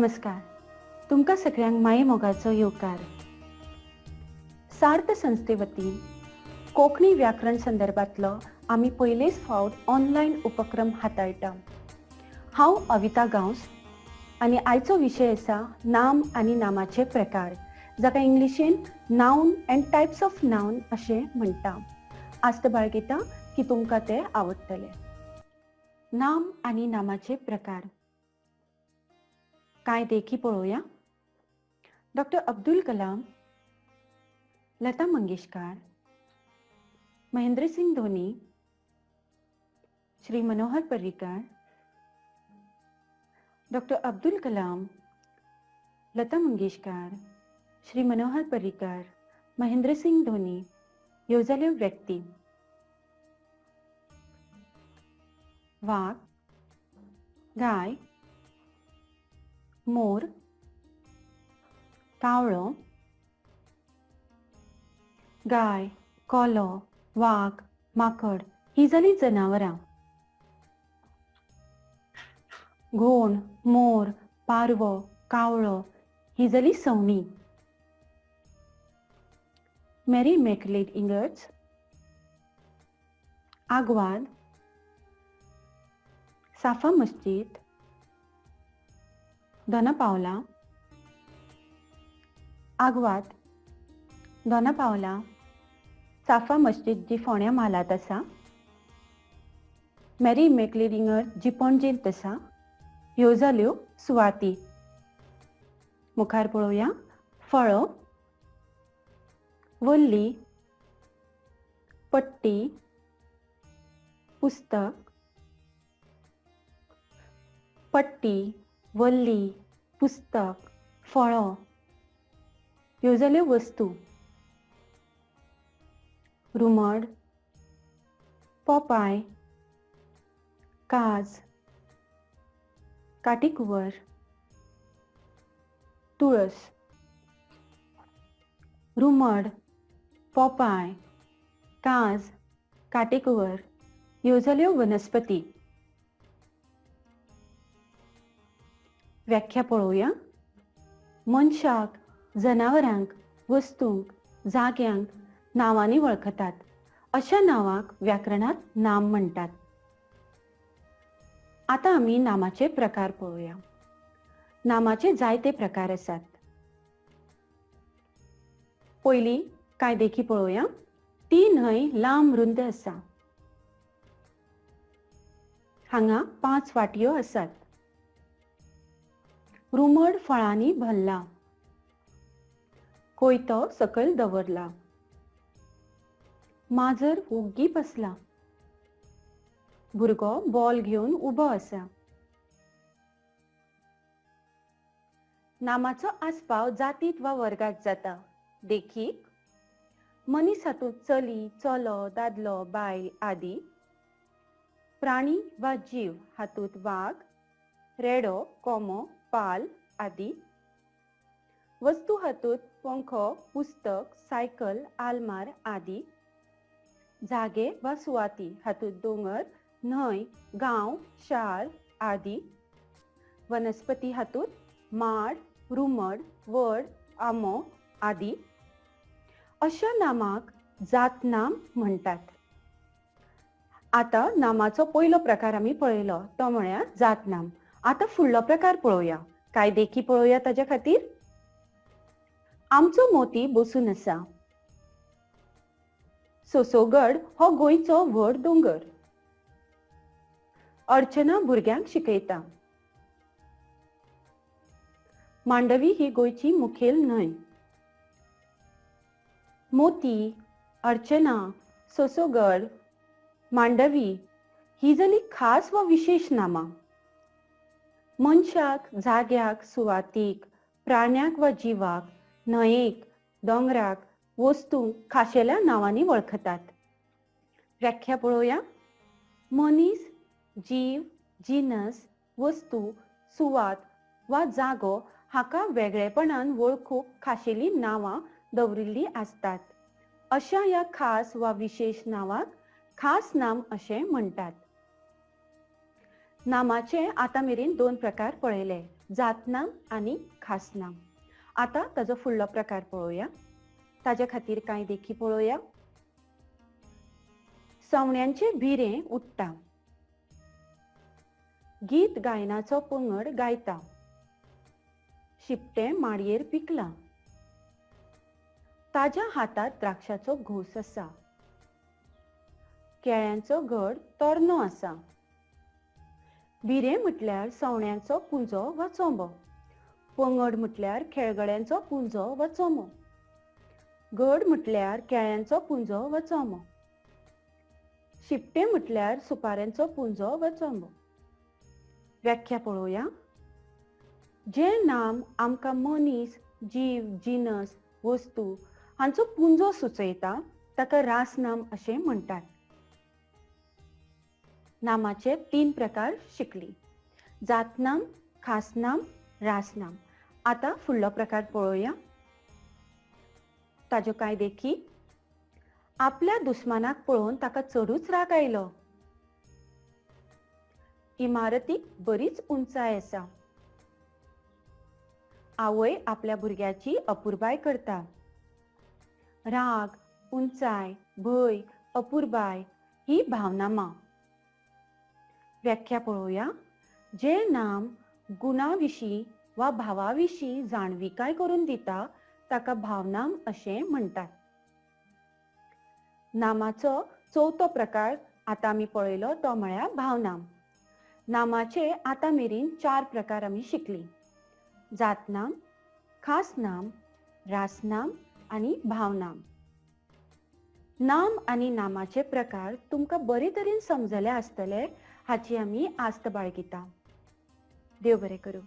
नमस्कार, तुमकां सगळ्यांक माये मोगाचो येवकार. सार्थ संस्थे वतीन कोंकणी व्याकरण संदर्भांतलो आमी पयलेच फावट ऑनलायन उपक्रम हाताळटा. हांव अविता गांवस आनी आयचो विशय आसा नाम आनी नामाचे प्रकार, जाका इंग्लिशीन noun and types of noun अशें म्हणटा. आस्त बाळगिता की तुमकां तें आवडटलें. नाम आनी नामाचे प्रकार कांय देखी पळोवया. डॉक्टर अब्दुल कलाम, लता मंगेशकार, महेंद्रसिंग धोनी, श्री मनोहर पर्रीकर. डॉक्टर अब्दुल कलाम, लता मंगेशकार, श्री मनोहर पर्रीकर, महेंद्रसिंग धोनी ह्यो जाल्यो व्यक्ती. वाग, गाय, मोर, कावळो. गाय, कोलो, वाग, माकड हीं जालीं जनावरां. घोण, मोर, पारवो, कावळो हीं जालीं सवणीं. मॅरी मॅकलेड इगर्ज, आग्वाद, साफा मस्जीद, दोना पावला. आग्वाद, दोना पावला, साफा मस्जीद जी फोंड्या म्हालांत आसा, मॅरी इमॅक्युलेट इगर्ज जी पणजेंत आसा, ह्यो जाल्यो सुवाती. मुखार पळोवया. फळो, वल्ली, पट्टी, पुस्तक. पट्टी, वल्ली, पुस्तक, फळो ह्यो जाल्यो वस्तू. रुमड, पोपाय, काज, काटीकुवर, तुळस. रुमड, पोपाय, काज, काटेकुवर ह्यो जाल्यो वनस्पती. व्याख्या पळोवया. मनशाक, जनावरांक, वस्तूंक, जाग्यांक नांवांनी वळखतात अशा नांवाक व्याकरणांत नाम म्हणटात. आतां आमी नामाचे प्रकार पळोवया. नामाचे जायते प्रकार आसात. पयलीं कांय देखी पळोवया. ती न्हंय लांब रुंद आसा. हांगा 5 वाटयो आसात. रुमड फळांनी भरला. कोयतो सकयल दवरला. माजर ओग्गी बसला. भुरगो बॉल घेवन उबो आसा. नामाचो आस्पाव जातींत वा वर्गांत जाता. देखीक, मनीस हातूंत चली, चलो, दादलो, बायल आदी. प्राणी वा जीव हातूंत वाग, रेडो, कोंबो, पाल आदी. वस्तू हातूंत पंखो, पुस्तक, सायकल, आलमार आदी. जागे वा सुवाती हातूंत दोंगर, न्हंय, गांव, शार आदी. वनस्पती हातूंत माड, रुमड, वड, आंबो आदी. अशा नामाक जातनाम म्हणटात. आतां नामाचो पयलो प्रकार आमी पळयलो तो म्हळ्यार जातनाम. आतां फुडलो प्रकार पळोवया. कांय देखी पळोवया ताच्या खातीर. आमचो मोती बसून आसा. सोसोगड हो गोंयचो व्हड दोंगर. अर्चना भुरग्यांक शिकयता. मांडवी ही गोंयची मुखेल न्हंय. मोती, अर्चना, सोसोगड, मांडवी ही जाली खास वा विशेश नामां. मनशाक, जाग्याक, सुवातीक, प्राण्याक वा जिवाक, न्हंयेक, दोंगराक, वस्तूंक खाशेल्या नांवांनी वळखतात. व्याख्या पळोवया. मनीस, जीव, जिनस, वस्तू, सुवात वा जागो हाका वेगळेपणान वळखूंक खाशेलीं नांवां दवरिल्लीं आसतात. अशा ह्या खास वा विशेश नांवाक खास नाम अशें म्हणटात. नामाचे आतां मेरेन 2 प्रकार पळयले, जातनाम आनी खासनाम. आतां ताजो फुडलो प्रकार पळोवया. ताजे खातीर कांय देखी पळोवया. सवण्यांचें भिरें उडटा. गीत गायनाचो पंगड गायता. शिपटें माडयेर पिकलां. ताज्या हातांत द्राक्षाचो घोस आसा. केळ्यांचो घड तरनो आसा. भिरें म्हटल्यार सवण्यांचो पुंजो वा चोंबो. पंगड म्हटल्यार खेळगड्यांचो पुंजो वा चोमो. घड म्हटल्यार केळ्यांचो पुंजो वा चोंबो. शिपटें म्हटल्यार सुपाऱ्यांचो पुंजो वा चोंबो. व्याख्या पळोवया. जें नाम आमकां मनीस, जीव, जिनस, वस्तू हांचो पुंजो सुचयता ताका रासनाम अशें म्हणटात. नामाचे तीन प्रकार शिकली: जातनाम, खासनाम, रासनाम. आतां फुडलो प्रकार पळोवया. ताज्यो कांय देखी. आपल्या दुस्मानाक पळोवन ताका चडूच राग आयलो. इमारतीक बरीच उंचाय आसा. आवय आपल्या भुरग्याची अपुरबाय करता. राग, उंचाय, भंय, अपुरबाय ही भावनामां. व्याख्या पळोवया. जें नाम गुणा विशीं वा भावा विशीं जाणविकाय करून दिता ताका भावनाम अशें म्हणटात. नामाचो चवथो प्रकार आतां आमी पळयलो तो म्हळ्यार भावनाम. नामाचे आतां मेरेन चार प्रकार आमी शिकलीं: जातनाम, खासनाम, रासनाम आनी भावनाम. नाम आनी नामाचे प्रकार तुमकां बरे तरेन समजले आसतले हाची आमी आस्त बाळगिता. देव बरें करूं.